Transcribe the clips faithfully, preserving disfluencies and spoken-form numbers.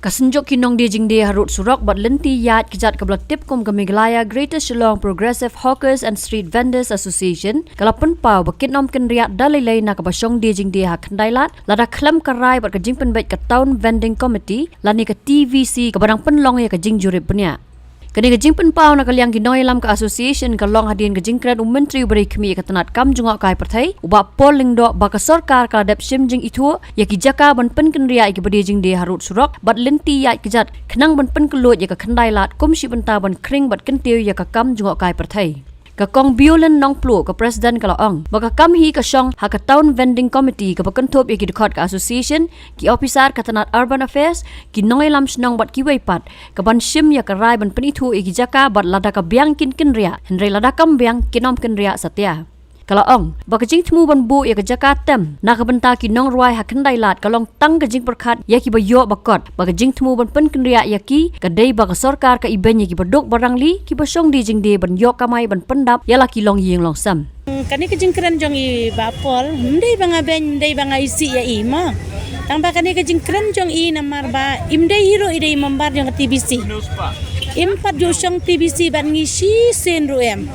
Ka synjuk ki nongdie jingdie harud surok bad lynti ïaid kjat kaba la tip kum ka Meghalaya Greater Shillong Progressive Hawkers and Street Vendors Association ka la pynpaw ba kin ym kynriah da lei lei na kaba shong die jingdie ha khyndai lad lada khlem ka rai bad ka jingpynbeit ka Town Vending Committee lane ka T V C kaba dang pynlong ïa ka jingjurip bniah. Kane ka jingpynpaw na ka liang ki nongïalam ka association ka long hadien ka jingkren u Myntri uba dei khmih ïa ka tnat kam jngohkai pyrthei u Bah Paul Lyngdoh ba ka sorkar ka la dep shim jingithuh ïa ki jaka ban pynkynriah ïa kiba die jingdie harud surok bad lynti ïaid kjat khnang ban pynkylluid ïa ka khyndai lad kum shi bynta ban khring bad kyntiew ïa ka kam jngohkai pyrthei. Ka Kong Biolin Nongpluh, ka President, ka la ong ba ka kam hi ka shong ha ka Town Vending Committee kaba kynthup ïa ki dkhot ka association, ki ophisar ka tnat Urban Affairs, ki nongïalam shnong bad kiwei pat, ka ban shim ïa ka rai ban pynithuh ïa ki jaka bad lada ka biang kin kynriah, hynrei lada kam biang kin ym kynriah satia. Ka la ong ba ka jingthmu ban buh ïa ka jaka tem na ka bynta ki nongrwai ha khyndai lad ka long tang ka jingpyrkhat ïa kiba ïoh ba kot, ba ka jingthmu ban pynkynriah ïa ki ka dei ba ka sorkar ka ibeiñ ïa kiba duk ba rangli, kiba shong die jingdie ban ïoh kamai ban pyndap ïa la ki longïing longsem. Kane ka jingkren jong i Bah Paul ym dei ba nga beiñ, ym dei ba nga isih ïa i mo. Tang ba kane ka jingkren jong i namar ba im dei hi ruh i dei i member jong ka T B C. Im pat ju shong T B C bad ngi shisien ruh em.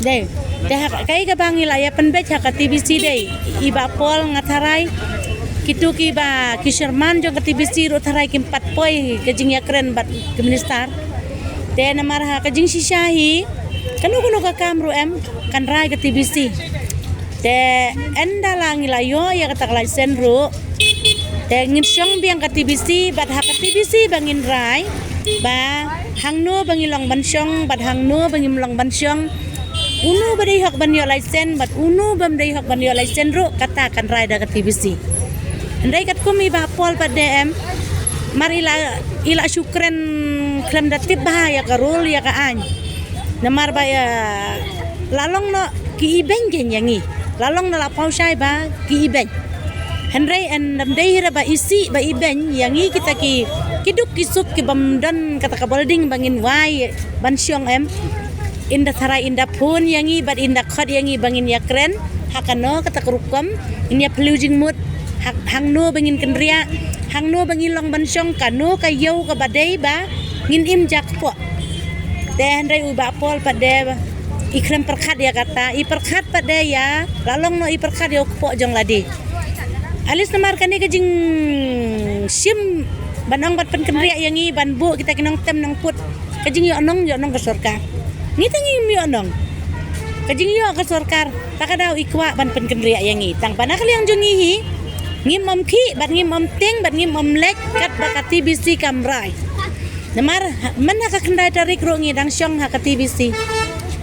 Dei. Te ha kaei kaba ngi la ïa pynbeit ha ka T B C dei, i Bah Paul nga tharai, kito kiba ki chairman jong ka T B C ruh tharai kim pat poi ka jingïakren bad ka minister. Te namar ha ka jingshisha hi, kano kano ka kam ruh em, kan rai ka T B C. Te ynda la ngi la ïoh ïa kata ka license ruh, te ngin shong biang ka T B C bad ha ka T B C ba ngin rai ba hangno ba ngi long ban shong bad hangno ba ngim long ban shong. Uno ba dei hok ban ïoh license bad uno bym dei hok ban ïoh license ruh kata kan rai da ka T B C. Hynrei katkum i Bah Paul pat de em, mar i la, i la shu kren khlem da tip bha ïa ka rule ïa ka aiñ. Namar ba ïa la long noh ki ibeiñ kein ïa ngi. La long noh la paw shai ba ki ibeiñ. Hynrei ynda ym dei hi ruh ba isih ba ibeiñ ïa ngi kita ki, ki duk ki suk ki bym don kata ka building ba ngin wai ban shong em. Ynda tharai ynda phone ïa ngi bad ynda khot ïa ngi ba ngin ïakren ha kano kata ka rukom, ngin ïa phylliew jingmut ha, hangno ba ngin kynriah, hangno ba ngin long ban shong, kano ka ïew kaba dei ba ngin im ja kpoh. Te hynrei u Bah Paul pat de i khlem pyrkhat ïa kata, i pyrkhat pat de ïa, la long noh i pyrkhat ïa u kpoh jong lade. Alis namar kane ka jingshim ban ong ban pynkynriah ïa ngi ban buh kita ki nongtem nongput, ka jingïohnong, ïohnong ka sorkar. Ngi te ngim ïohnong. Ka jingïoh ka sorkar, ta ka daw i kwah ban pynkynriah ïa ngi. Tang ba na ka liang jong ngi hi, ngim ym khih bad ngim ym tieng bad ngim ym leit katba ka T B C kam rai. Namar ha, myn ha ka khyndai tarik ruh ngi dang shong ha ka T B C.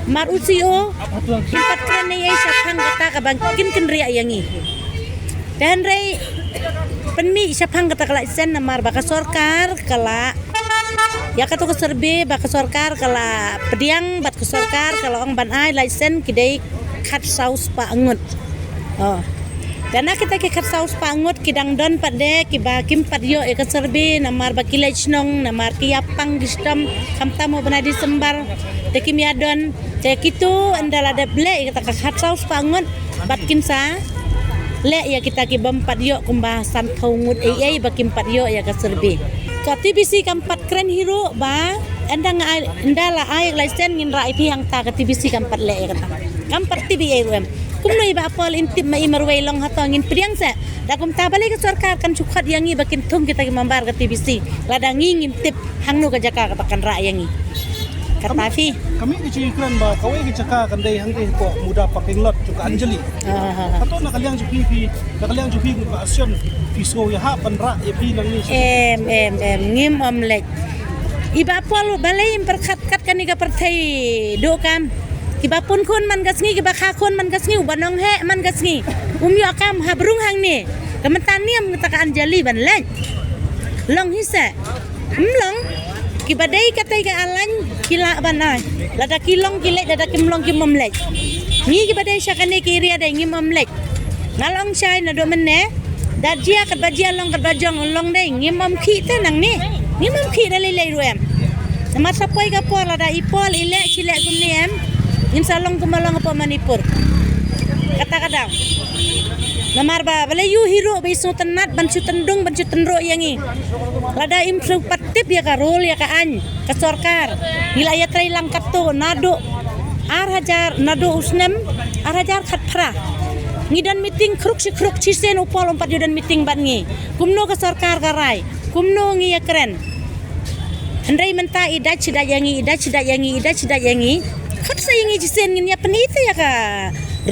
Mar u C O kim pat kren ei ei shaphang kata kaba kin kynriah ïa ngi. Te hynrei pynmih shaphang kata ka license namar ba ka sorkar ka la ïa kato ka survey ba ka sorkar ka la pdiang bad ka sorkar ka la ong ban ai license ki dei khatsaw spah ngut. Oh. Te na kita ki khatsaw spah ngut ki dang don pat de kiba kim pat ïoh ïa ka survey namar ba ki leit shnong namar ki ïa pang ki shitom khamtam u bnai December. Te kim ïa don, te kito ynda la dep leh ïa kata ka khatsaw spah ngut bad kin sa leh ïa kita ki bym pat ïoh kumba sanphew ngut ei ei ba kim pat ïoh ïa ka survey. Ka T B C kam pat kren hi ruh ba ynda nga ai, ynda la ai license ngin rah ïa phi hangta, ka T B C kam pat leh ïa kata. Kam pat tip ei ei ruh em. Kumno i Bah Paul in tip ma i marwei long hato ngin pdiang seh. Da kumta balei ka sorkar kan shu khot ïa ngi ba kin thung kita ki member ka T B C. Lada ngi ngim tip hangno ka jaka kaba kan rah ïa ngi. Kata phi. Ka mih ka jingkren ba kawei ka jaka kan dei hangtei hapoh Muda parking lot jong ka Anjali. Ah, ah, ah. Hato na ka liang jong phi, phi, na ka liang jong phi ngut ba action phi sngew ïahap ban rah ïa phi nangne. Em, em, em, ngim ym leit. I Bah Paul balei im pyrkhat kat kane ka pyrthei duh kam. Kiba pun khun man ka sngi, kiba kha khun man ka sngi, uba nong heh man ka sngi. Um ïoh kam ha brung hangne. Ka mynta niam kata ka Anjali ban leit. Long hi seh. Ym long. Kiba dei katei ka alain ki lah ban ai. Lada ki long ki leit, lada kim long kim ym leit. Ngi kiba dei sha kane ka area dei ngim ym leit. Nga la ong shai naduh mynne. Da jia katba jia long katba jong long dei ngim ym khih te nangne. Ngim ym khih da lei lei ruh em. Namar sa poi ka por lada i Paul i leh shi leh kumne em. Ngin sa long kumba long hapoh Manipur. Kata ka daw. Namar ba balei ïoh hi ruh ba i sngewtynnat ban shu tyndung ban shu tynruh ïa ngi. Lada im shu pat tip ïa ka rule ïa ka aiñ ka sorkar. Ngi la ïatreilang katto naduh ar hajar, naduh u snem ar hajar khatphra. Ngi don meeting khruk shi khruk, shisien u Paul um pat ïoh don meeting bad ngi. Kumno ka sorkar ka rai, kumno ngi ïakren. Hynrei mynta i dait shi dait ïa ngi, i dait shi dait ïa ngi, i dait shi dait ïa ngi. Khot sa ïa ngi shisien, ngin ïa pynïaid ïa ka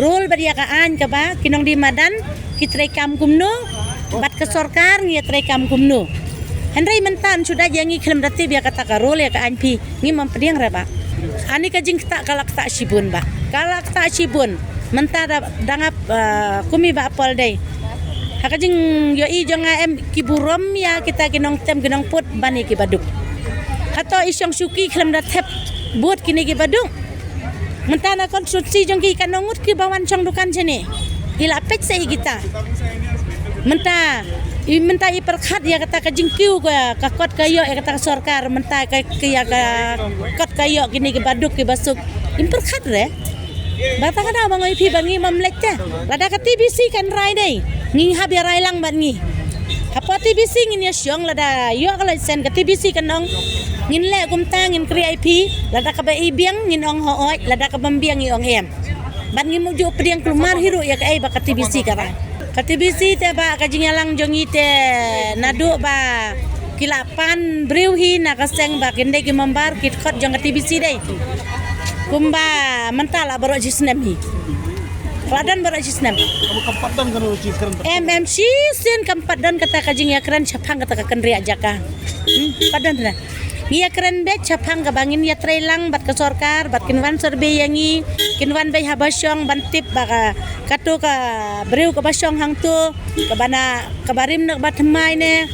rule bad ïa ka aiñ kaba ki nongdie madan ki treikam kumno, bad ka sorkar ngi ïatreikam kumno. Hynrei mynta yn shu dait ïa ngi khlem da tip ïa kata ka rule ïa ka aiñ phi. Ngim pdiang re ba. Ani ka jingktah ka la ktah shibun ba. Ka la ktah shibun. Mynta da, da nga, ah, kum i Bah Paul dei. Ha ka jingïohi jong nga em ki burom ïa kita ki nongtem ki nongput ban ïa ki baduk. Hato i shong shuki khlem da thep bud kine ki baduk. Mynta na konstituensi jong ki katno ngut kiba wan shong dukan shane. I la peit sa ïa kita. Mynta i, mynta i pyrkhat ïa kata ka jingkiew ka, ka kot ka ïoh ïa kata ka sorkar, mynta ka, ka ïa ka kot ka ïoh kine ki baduk ki basuk. Im pyrkhat re. Ba ta ka daw ba nga ïohi ba ngi mom leit te. Lada ka T B C kan rai dei, ngi hap ïa rai lang bad ngi. Hapoh T B C ngin ïa shong, lada ïoh ka license ka T B C kan ong ngin leh kumta, ngin kri I P. Lada kaba i biang ngin ong hooid, lada kabym biang i ong em. Bad ngim ju pdiang kulmar hi ruh ïa kaei ba ka T B C ka rai. Ka T B C te ba ka jingïalang jong ngi te naduh ba ki la pan briew hi na ka seng ba kin dei ki member ki dkhot jong ka T B C dei. Kumba mynta la baroh shisnem hi. La don baroh shisnem. Em, em, shisien kam pat don kata ka jingïakren shaphang kata ka kynriah jaka. Hmm, pat don re. Ngi ïakren beit shaphang kaba ngin ïatreilang bad ka sorkar, bad kin wan survey ïa ngi, kin wan beit haba shong ban tip ba ka, kato ka briew kaba shong hangto, kaba na, kaba rim na kaba thymmai ne.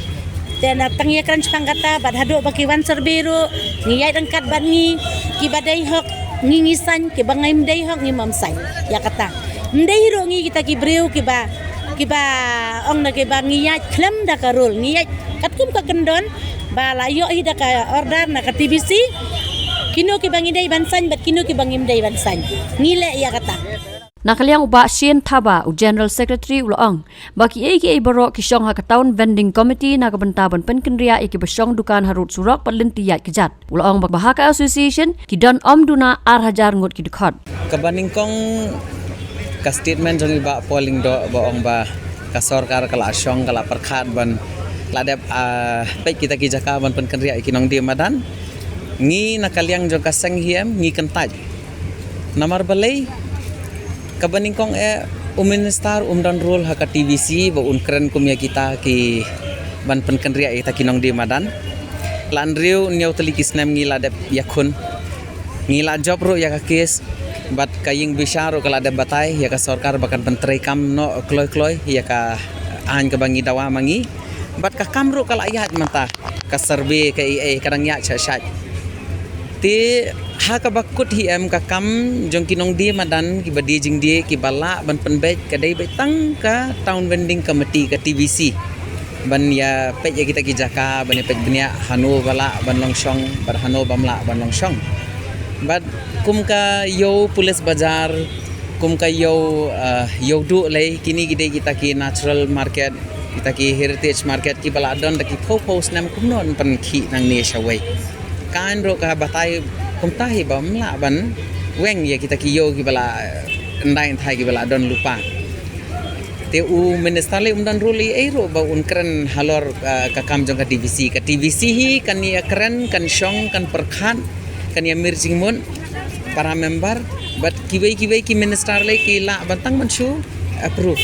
Te na tang ïakren shaphang kata, bad haduh ba ki wan survey ruh, ngi ïaid ryngkat bad ngi, kiba dei hok, ngi ngi saiñ, kiba ngim dei hok, ngim saiñ. Ïa kata. Ym dei ruh ngi kita ki briew, kiba, kiba ong da kiba ngi ïaid khlem da ka rule, ngi ïaid katkum ka kyndon, ba la ïoh hi da ka order na ka T B C, kino kiba ngi dei ban saiñ, bad kino kiba ngim dei ban saiñ. Ngi leh ïa kata. Na ka liang u Bah Shane Thaba, u General Secretary, u la ong ba kiei kiei baroh ki shong ha ka Town Vending Committee na ka bynta ban pynkynriah ïa kiba shong dukan harud surok bad lynti ïaid kjat. U la ong ba ha ka association ki don ym duna ar hajar ngut ki dkhot. Kaba nyngkong ka statement jong i Bah Paul Lyngdoh ba ong ba ka sorkar ka la shong, ka la pyrkhat ban la dep, ah, peit kita ki jaka ban pynkynriah ïa ki nongdie madan. Ngi na ka liang jong ka seng hi em, ngi kyntait. Namar balei, kaba nyngkong eh, u minister um don rule ha ka T B C ba un kren kum ïa kita ki ban pynkynriah ïa kita ki nongdie madan. La hynriew hynñiew tylli ki snem ngi la dep ïakhun. Ngi la jop ruh ïa ka case, bad ka ïing bishar ruh ka la dep batai ïa ka sorkar ba kan pyntreikam noh kloi kloi ïa ka aiñ kaba ngi dawa ma ngi. Bad ka kam ruh ka la ïaid mynta, ka survey ka ei ei ka dang ïaid shait shait. Te ha kaba kut hi em, ka kam jong ki nongdie madan kiba die jingdie kiba lah ban pynbeit ka dei beit tang ka Town Vending Committee, ka T V C. Ban ïa peit ïa kita ki jaka, ban ïa peit bniah hano ba lah ban long shong bad hano bym lah ban long shong. Bad kum ka Ïew Police Bazar, kum ka Ïew, ah, Ïewduh lei, kine ki dei kita ki natural market, kita ki heritage market kiba la don da ki phew phew snem, kumno yn pynkhih nangne shawei. Ka aiñ ruh ka batai kumta hi ba ym lah ban weng ïa kita ki ïew kiba la, eh, ndai nthai kiba la don lypa. Te u minister lei um don rule ei ei ruh ba un kren halor, eh, ka kam jong ka T V C. Ka T V C hi kan ïa kren, kan shong, kan pyrkhat, kan ïa mir jingmut para member, bad kiwei kiwei ki minister lei ki lah ban tang ban shu approve.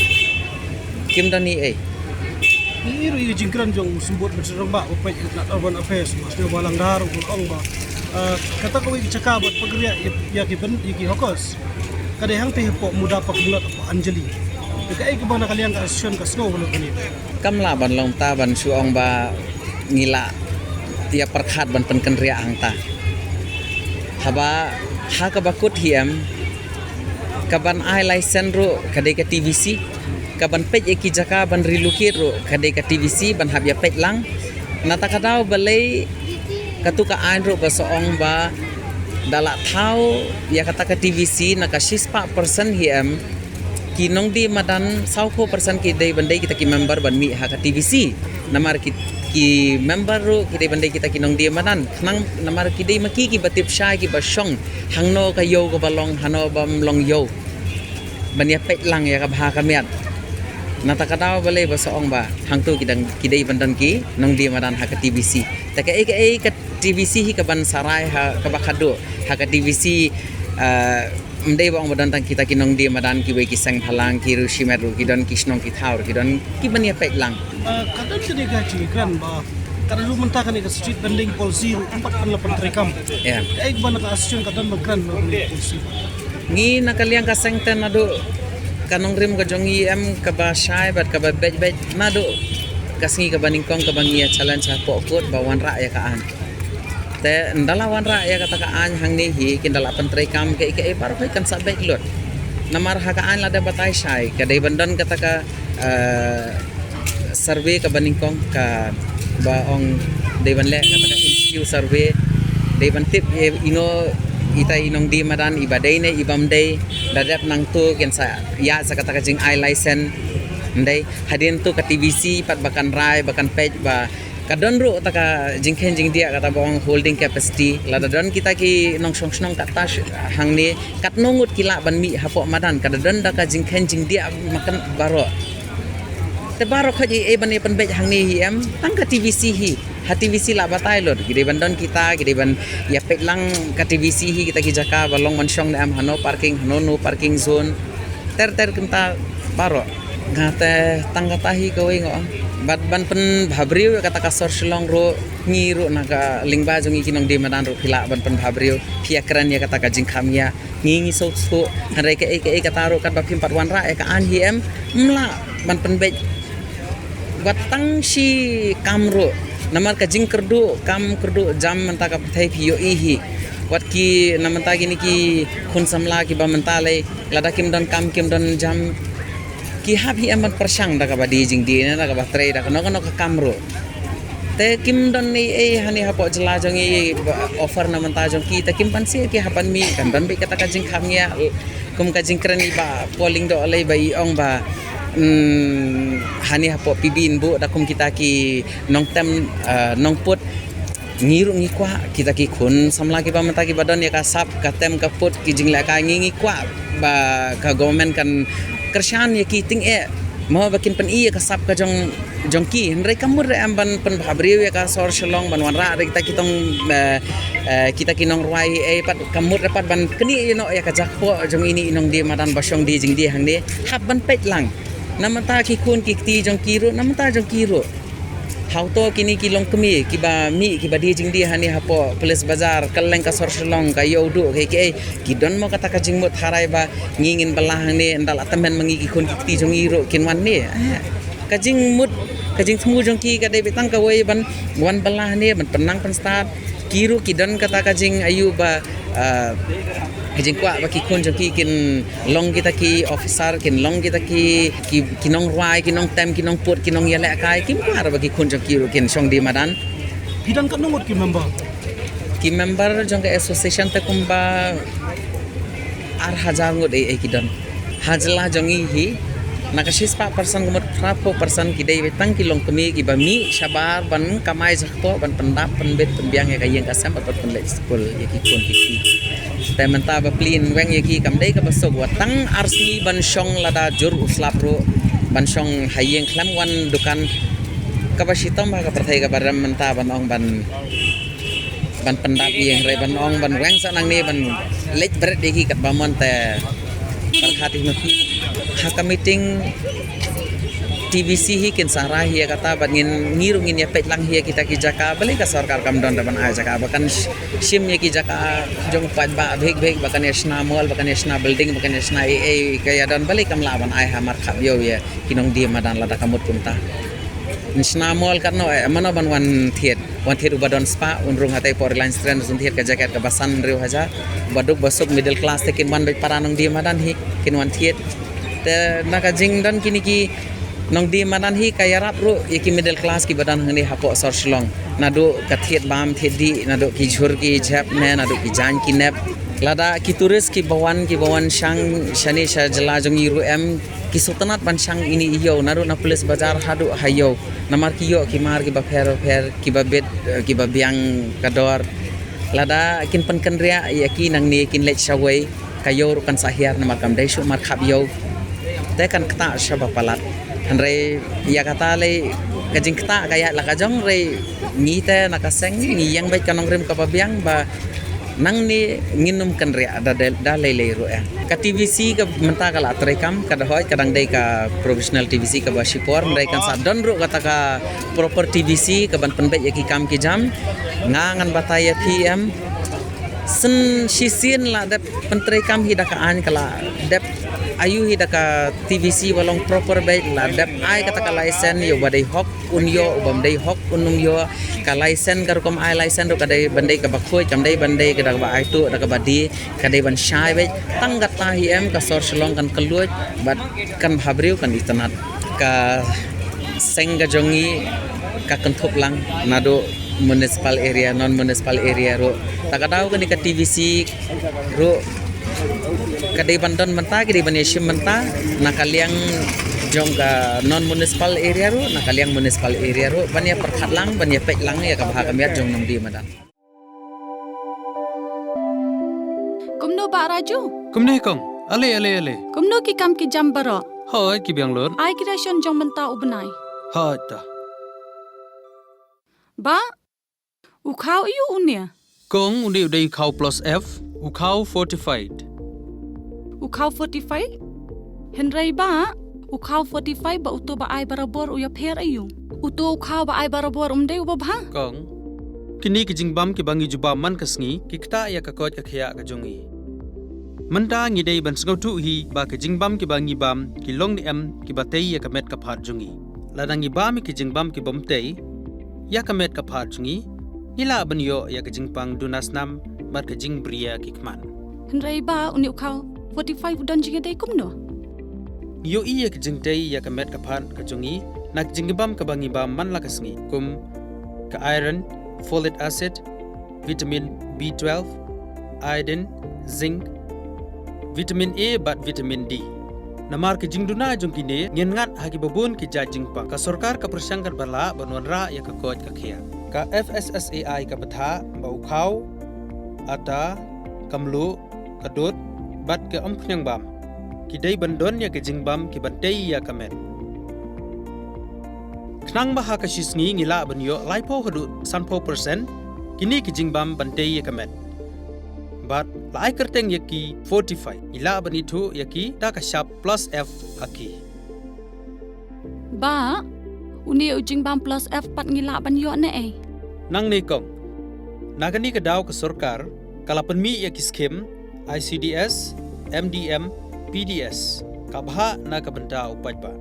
Kim don ei ei. Ïa ruh ïa ka jingkren jong u Symbud Myntri Rangbah ba peit ïa ka Urban Affairs, Bah Sniawbhalang Dhar, u la ong ba, eh, kata kawei ka jaka ban pynkynriah ïa, ïa ki byn, ïa ki hawkers ka dei hangtei hapoh Mudapaka Kynlot, hapoh Anjali. Te kaei kaba na ka liang ka association ka sngew halor kane? Kam lah ban long ta ban shu ong ba ngi lah ïa pyrkhat ban pynkynriah hangta. Haba ha kaba kut hi em, ka ban ai license ruh ka dei ka T V C, ka ban peit ïa ki jaka ban relocate ruh ka dei ka T V C ban hap ïa peit lang. Na ta ka daw balei katu ka aiñ ruh ba sa ong ba da la thaw ïa kata ka T V C na ka shispah percent hi em, Ki nongdie madan, sawphew percent ki dei ban dei kita ki member ban mih ha ka T V C. Namar ki, ki member ruh ki dei ban dei kita ki nongdie madan. Khnang namar ki dei ma ki kiba tip shai, kiba shong hangno ka ïew kaba long, hano bym long ïew, ban ïa peit lang ïa ka bha ka miat. Nata ka daw balei ba sa ong ba hangto ki dang, ki dei ban don ki nongdie madan ha ka T V C. Te kaei kaei ka T V C hi ka ban sarai ha kaba khadduh. Ha ka T V C, eh, ym dei ba ong ba don tang kita ki nongdie madan, kiwei ki seng bhalang, ki riewshimet ruh ki don, ki shnong ki thaw ruh ki don, ki ban ïa peit lang. Ah, ka don kane ka jingkren ba ka don ruh mynta kane ka street vending policy ruh ym pat pynlong pyntrei kam. Ïa. Kaei ba na ka association ka don ba kren ba kane ka policy. Ngi na ka liang ka seng te naduh ka nongrim ka jong ngi em kaba shai bad kaba beit beit naduh ka sngi kaba nyngkong kaba ngi ïa challenge hapoh court ba wanrah ïa ka aiñ. Te ynda la wanrah ïa kata ka aiñ hangne hi, kin da la pyntrei kam kaei kaei baroh hi kan sa beit lut. Namar ha ka aiñ la dep batai shai, ka dei ban don kata ka, eh, survey kaba nyngkong kaba ong dei ban leh kata ka in situ survey, dei ban tip ïa ino ita i nongdie madan iba dei ne ibym dei, da dep nangto kin sa ïa sa kata ka jingai license. Ndei, hadien to ka T V C pat ba kan rai, ba kan peit ba ka don ruh kata ka jingkheiñ jingdiah kata ba ong holding capacity. Lada don kita ki nongshong shnong kata sh-, hangne, katno ngut ki lah ban mih hapoh madan, ka da don da ka jingkheiñ jingdiah makan baroh. Te baroh khoit ei ei ban ïa pynbeit hangne hi em, tang ka T V C hi. Ha T V C lah batai lut, ki dei ban don kita, ki dei ban ïa peit lang ka T V C hi, kita ki jaka ba long ban shong ne em, hano parking, hano no parking zone. Ter ter kumta baroh. Nga te tang kata hi kawei nga ong. Bad ban pynbha briew ïa kata ka sor Shillong ruh, ngi ruh na ka lyngba jong ngi ki nongdie madan ruh phi lah ban pynbha briew, phi ïa kren ïa kata ka jingkham ïa. Ngi ngi suk suk, hynrei kaei kaei kata ruh katba phim pat wanrah ïa ka aiñ hi em, ym lah ban pynbeit. Wat tang shi kam ruh. Namar ka jingkyrduh kam kyrduh jam mynta ka pyrthei phi ïohi hi. Wat ki na mynta kine ki khun samla kiba mynta lei, lada kim don kam kim don jam, ki hap hi em ban pyrshang da kaba die jingdie ne da kaba trei da kano kano ka kam ruh. Te kim don ei ei hangne hapoh jylla jong ngi ba offer na mynta jong ki, te kim pan sih ki hap ban mih, kan don beit kata ka jingkham ïa. Kum ka jingkren i Bah Paul Lyngdoh lei ba i ong ba, mm, hangne hapoh P B Nbooh da kum kita ki nongtem, eh, nongput, ngi ruh ngi kwah kita ki khun samla kiba mynta kiba don ïa ka sap ka tem ka put ki jinglehkai, ngi ngi kwah ba ka government kan kyrshan ïa ki tyngeh, mo ba kin pyni ïa ka sap ka jong jong ki. Hynrei kam mut re em ban pynbha briew ïa ka sor Shillong ban wanrah re kita ki tong, eh, eh, kita ki nongrwai ei pat, kam mut re pat ban knieh ïa noh ïa ka jakpoh jong ine i nongdie madan ba shong die jingdie hangne. Hap ban peit lang. Na mynta ki khun ki kti jong ki ruh, na mynta jong ki ruh. Hato kine ki longkmie kiba mih kiba die jingdie hangne hapoh Police Bazar, kylleng ka sor Shillong, ka Ïewduh, kaei kaei, ki don mo kata ka jingmut tharai ba ngi ngin bylla hangne, ynda la tymmen ma ngi ki khun ki kti jong ngi ruh kin wan ne? Eh, ka jingmut, ka jingthmu jong ki ka dei beit tang kawei ban wan bylla hangne, ban pynnang pynstad. Ki ruh ki don kata ka jingaïu ba, ah, ka jingkwah ba ki khun jong ki kin long kita ki officer, kin long kita ki, ki, ki nongrwai, ki nongtem, ki nongput, ki nongïalehkai, kim kwah ba ki khun jong ki ruh kin shong die madan. Phi don katno ngut ki member? Ki member jong ka association te kumba ar hajar ngut ei ei ki don. Ha jylla jong ngi hi, na ka shispah percent ka mut phraphew percent ki dei beit tang ki longkmie kiba mih shabar ban kamai jakpoh, ban pyndap pynbit pynbiang ïa ka ïing ka sem bad ban pynleit skul ïa ki khun ki kti. Te mynta ba plie weng ïa ki kam dei kaba suk, wat tang ar sngi ban shong lada jur u slap ruh, ban shong ha ïing khlem wan dukan. Kaba shitom ha ka pyrthei kaba rem mynta ban ong ban ban pyndap ïing, hynrei ban ong ban weng sa nangne ban leit bret ïa ki katba mon te pyrkhat ïa ma phi. Ha ka meeting T V C hi kin sa rai hi ïa kata bad ngin, ngi ruh ngin ïa peit lang hi ïa kita ki jaka, balei ka sorkar kam don da ban ai jaka ba kan sh-, shim ïa ki jaka jong u paidbah bhik bhik, ba kan ïa shna mall, ba kan ïa shna building, ba kan ïa shna ei ei ka ïa don, balei kam lah ban ai ha markhap ïew ïa ki nongdie madan lada ka mut kumta. Shna mall katno, eh, mano ban wan thied. Wan thied uba don spah, un rung hatei hapoh Reliance Trend, un thied ka jacket kaba san hynriew hajar. Ba duk ba suk middle class te kin wan beit para nongdie madan hi, kin wan thied. Te na ka jingdon kine ki nongdie madan hi ka ïarap ruh ïa ki middle class kiba don hangne hapoh sor Shillong. Naduh ka thied bam thied dih, naduh ki jhur ki jhep ne, naduh ki jaiñ ki nep. Lada ki tourist kiba wan, kiba wan shang shane sha jylla jong ngi ruh em, ki sngewtynnat ban shang ine i ïew, naduh na Police Bazar haduh ha ïew. Namar ki ïoh ki mar kiba pher pher, kiba bit, eh, kiba biang ka dor. Lada kin pynkynriah ïa ki nangne kin leit shawei, ka ïew ruh kan sa hiar namar kam dei shuh markhap ïew. Te kan ktah shaba palat. Hynrei ïa kata lei ka jingktah ka ïaid la ka jong, hynrei ngi te na ka seng ngi ïeng beit ka nongrim kaba biang ba nangne ngin ym kynriah da, da, da lei lei ruh eh. Ka T V C ka mynta ka la treikam, ka dang hoi, ka dang dei ka provisional T V C kaba shipor, hynrei kan sa don ruh kata ka proper T V C kaban pynbeit ïa ki kam ki jam. Nga ngan batai ïa phi em. Sien shisien la dep pyntreikam hi da ka aiñ, ka la dep ayu hi da ka T V C ba long proper beit, la dep ai kata ka license ïa uba dei hok un ïoh, uba ym dei hok un ym ïoh. Ka license, ka rukom ai license ruh ka dei ban dei kaba khuid, kam dei ban dei ka da kaba ai tuh, da kaba die, ka dei ban shai beit. Tang kata hi em, ka sor Shillong kan kylluid bad kan bhabriew kan itynnat. Ka seng ka jong ngi ka kynthup lang naduh municipal area, non municipal area ruh. Ta ka daw kane ka T V C ruh ka dei ban don mynta, ka dei ban ïashim mynta na ka liang jong ka non municipal area ruh, na ka liang municipal area ruh, ban ïa pyrkhat lang, ban ïa peit lang ïa ka bha ka miat jong nongdie madan. Kumno Bah Raju? Kumne kong, ale ale ale. Kumno ki kam ki jam baroh? Hoi, ki biang lut. Ai ki ration jong mynta u bnai. Hoi ta. Bah, u khaw aiu une? Kong, une u dei u khaw plus F, u khaw fortified. U khaw fortified? Hynrei Bah, u khaw fortified bad uto ba ai barabor u ïapher aiu? Uto u khaw ba ai barabor um dei uba bha? Kong, kine ki jingbam kiba ngi ju bam man ka sngi ki ktah ïa ka koit ka khiah ka jong ngi. Mynta ngi dei ban sngewthuh hi ba ki jingbam kiba ngi bam ki long ne em kiba tei ïa ka met ka phad jong ngi. Lada ngi bam ïa ki jingbam kibym tei ïa ka met ka phad jong ngi, ngi lah ban ïoh ïa ka jingpang duna snam bad ka jingbriew ki khmat. Hynrei Bah, une u khaw fortified u don jingïadei kumno? Ngi ïohi ïa ka jingtei ïa ka met ka phad ka jong ngi na ka jingbam kaba ngi bam man la ka sngi, kum ka iron, folic acid, vitamin B twelve, iodine, zinc, vitamin A bad vitamin D. Namar ka jingduna jong kine, ngin ngat ha kiba bun ki jait jingpang. Ka sorkar ka pyrshang katba lah ban wanrah ïa ka koit ka khiah. Ka F S S A I ka bthah ba u khaw, ata, ka mluh, ka dud bad ka umphniang bam ki dei ban don ïa ka jingbam kiban tei ïa ka met. Khnang ba ha ka shi sngi ngi lah ban ïoh laiphew haduh sanphew percent kine ki jingbam ban tei ïa ka met. Bad la ai kyrteng ïa ki fortified, ngi lah ban ithuh ïa ki da ka shap plus F ha ki. Bah, une u jingbam plus F pat ngi lah ban ïoh ne ei? Nangne kong, na kane ka daw ka sorkar ka la pynmih ïa ki skim I C D S, M D M, P D S, ka bha na ka bynta u paidbah.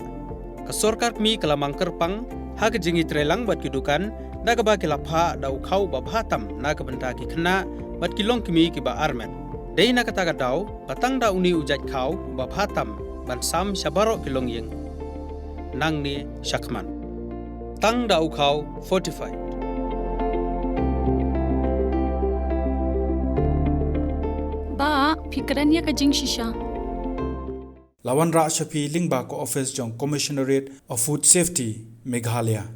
Ka sorkar kmie ka la mang kyrpang ha ka jingïatreilang bad ki dukan da kaba ki la phah da u khaw ba bha tam na ka bynta ki khynnah bad ki longkmie kiba armet. Dei na kata ka daw ba tang da une u jait khaw uba bha tam ban sam sha baroh ki longïing nangne shakhmat. Tang da u khaw fortified. Bah, phi kren ïa ka jingshisha. La wanrah sha phi lyngba ka office jong Commissionerate of Food Safety, Meghalaya.